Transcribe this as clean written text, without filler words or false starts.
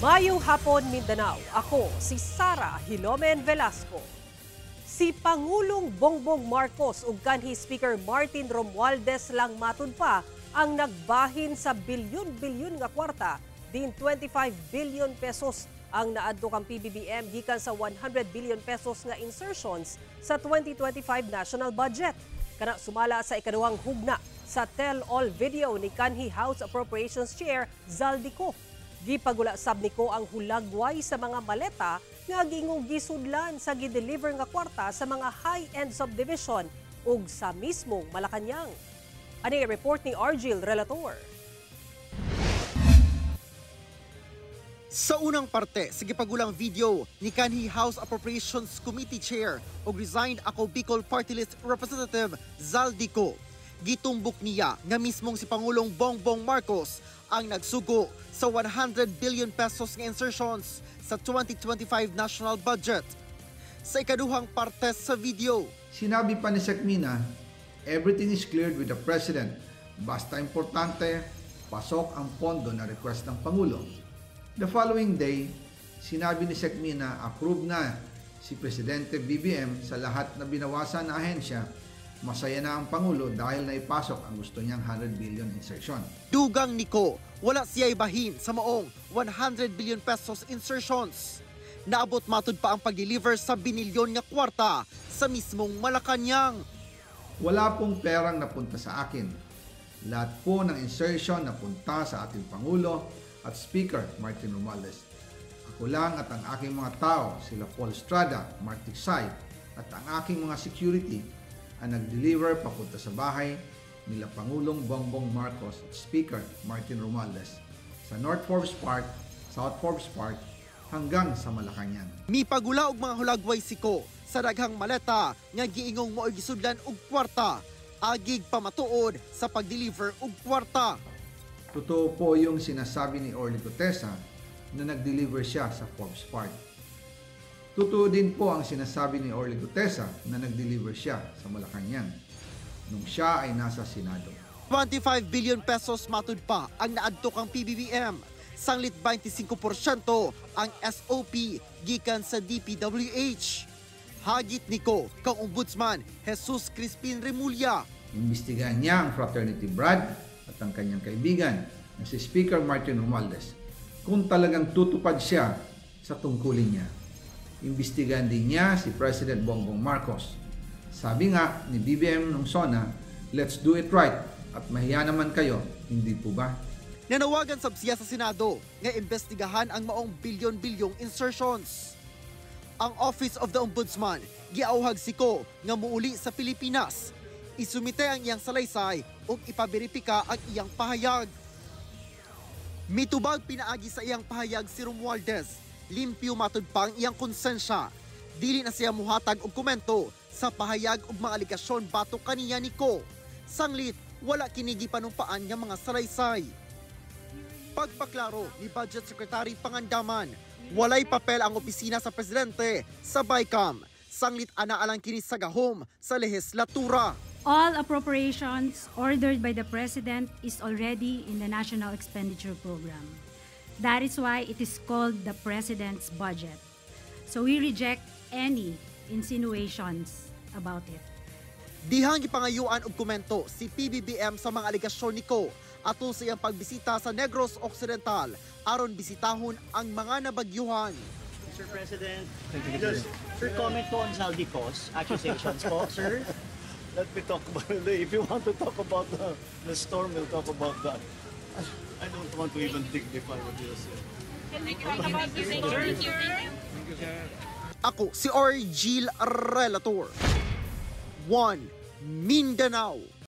Maayong hapon, Mindanao. Ako si Sara Hilomen Velasco. Si Pangulong Bongbong Marcos ug kanhi Speaker Martin Romualdez lang matud pa ang nagbahin sa bilyon-bilyon nga kwarta, din 25 billion pesos ang naadto kang PBBM gikan sa 100 billion pesos nga insertions sa 2025 national budget. Kana sumala sa ikaduhang hugna sa tell-all video ni kanhi House Appropriations Chair Zaldy Co. Gipagula sab ni Co ang hulagway sa mga maleta nga giingong gisudlan sa gideliver nga kwarta sa mga high-end subdivision ug sa mismong Malacañang. Ani report ni Argil Relator. Sa unang parte sa gipagulang video ni kanhi House Appropriations Committee Chair ug resigned Ako Bicol Party List Representative Zaldy Co, gitumbok niya nga mismong si Pangulong Bongbong Marcos ang nagsugo sa 100 billion pesos nga insertions sa 2025 national budget. Sa ikaduhang parte sa video, Sinabi pa ni Sec Mina, "Everything is cleared with the President. Basta importante, pasok ang pondo na request ng Pangulo." The following day, sinabi ni Sec Mina, approve na si Presidente BBM sa lahat na binawasan na ahensya. Masaya na ang Pangulo dahil naipasok ang gusto niyang 100 billion insertion. Dugang ni Co, wala siya bahin sa maong 100 billion pesos insertions. Naabot matud pa ang pag-deliver sa binilyon nga kwarta sa mismong Malacañang. Wala pong perang napunta sa akin. Lahat po ng insertion napunta sa ating Pangulo at Speaker Martin Romualdez. Ako lang at ang aking mga tao, sila Paul Estrada, Mark Tiksay, at ang aking mga security ang nag-deliver papunta sa bahay nila Pangulong Bongbong Marcos at Speaker Martin Romualdez sa North Forbes Park, South Forbes Park, hanggang sa Malacañang. Mipagula og mga hulagway si Co sa daghang maleta nga giingong mao'y gisudlan og kwarta agig pamatuod sa pag-deliver og kwarta. Totoo po yung sinasabi ni Orly Guteza na nag-deliver siya sa Forbes Park. Totoo din po ang sinasabi ni Orly Guteza na nag-deliver siya sa Malacañang nung siya ay nasa Senado. 25 billion pesos matud pa ang naadto kang PBBM. Sanglit 25% ang SOP gikan sa DPWH. Hagit ni Co kang Ombudsman Jesus Crispin Remulla. Imbestigahan niya ang fraternity Brad at ang kanyang kaibigan na si Speaker Martin Romualdez kung talagang tutupad siya sa tungkulin niya. Imbestigahan din niya si President Bongbong Marcos. Sabi nga ni BBM nung SONA, "Let's do it right at mahiya naman kayo, hindi po ba?" Nanawagan sab siya sa Senado nga imbestigahan ang maong bilyon-bilyong insertions. Ang Office of the Ombudsman giauhag si Co nga muuli sa Pilipinas. Isumite ang iyang salaysay ug ipaberipika ang iyang pahayag. Mitubag pinaagi sa iyang pahayag si Romualdez. Limpyo matud pa ang iyang konsensya. Dili na siya muhatag og komento sa pahayag ug mga aligasyon batok kaniya ni Co. Sanglit, wala kini gipanumpaan nga mga salaysay. Pagpaklaro ni Budget Secretary Pangandaman, walay papel ang opisina sa presidente sa BICAM. Sanglit anaa lang kini sa gahom sa lehislatura. All appropriations ordered by the President is already in the National Expenditure Program. That is why it is called the President's budget. So we reject any insinuations about it. Dihang gipangayuan og komento si PBBM sa mga aligasyon ni Co atol sa iyang pagbisita sa Negros Occidental aron bisitahon ang mga nabagyuhan. Sir President, just sir, comment po on Zaldy Co's accusations po, sir. Let me talk about it. If you want to talk about the storm, we'll talk about that. I don't want to even dignify what you said. Thank you. Ako si Orgil Relator. 1 Mindanao.